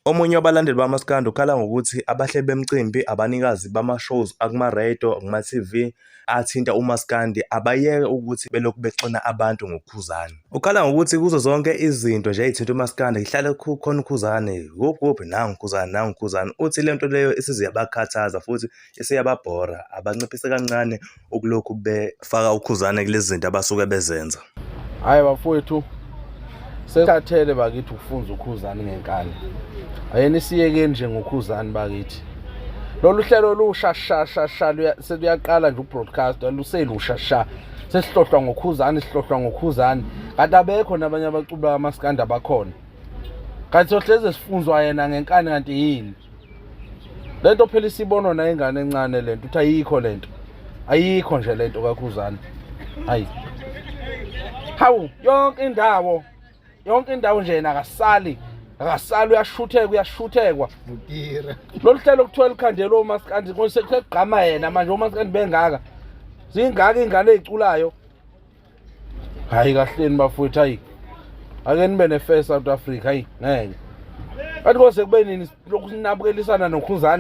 Omunye wabalandeli bamaskandi ukhala ngokuthi abahleli bemicimbi, abanikazi bama-shows akuma-radio, kuma-TV athinta umaskandi abayeke ukuthi belokhu bexina abantu ngoKhuzani. Ukhala ngokuthi kuzo zonke izinto nje ey'thinta umaskandi kuhlale kukhona uKhuzani, kuphi kuphi nangu uKhuzani, nangu uKhuzani. Uthi le nto leyo isize yabakhathaza futhi isiyababhora, abanciphise kancane ukulokhu befaka uKhuzani kulezi zinto abasuke bezenza. Hhayi bafowethu, sekhathele bakithi ukufunza uKhuzani ngenkani. Ayeni siyekeni nje ngoKhuzani bakithi. Lolu hlelo lusha sha sha sha seluyaqala nje ubroadcast luselusha sha. Sesihlohlwa ngoKhuzani, sihlohlwa ngoKhuzani. Kanti abekho nabanye abaculi bamaskandi abakhona. Kanti sohleze sifunzwa yena ngenkani kanti yini? Lento phela isibonwa na ingane encane lento uthi ayikho lento. Ayikho nje lento kaKhuzani. Hayi. Hawu yonke indawo yonke indawo nje yena akasali akasali uyashutheka uyashuthekwa. Lolu hlelo kuthiwa likhandelwe umaskandi sekugqama yena manje umaskandi bengaka. Zingaka ingane eziculayo. Hayi kahleni bafowethu hayi. Ake nibe ne-fair South Africa hayi ngeke. Kanti kose kube nini lokhu sinabukelisana noKhuzani.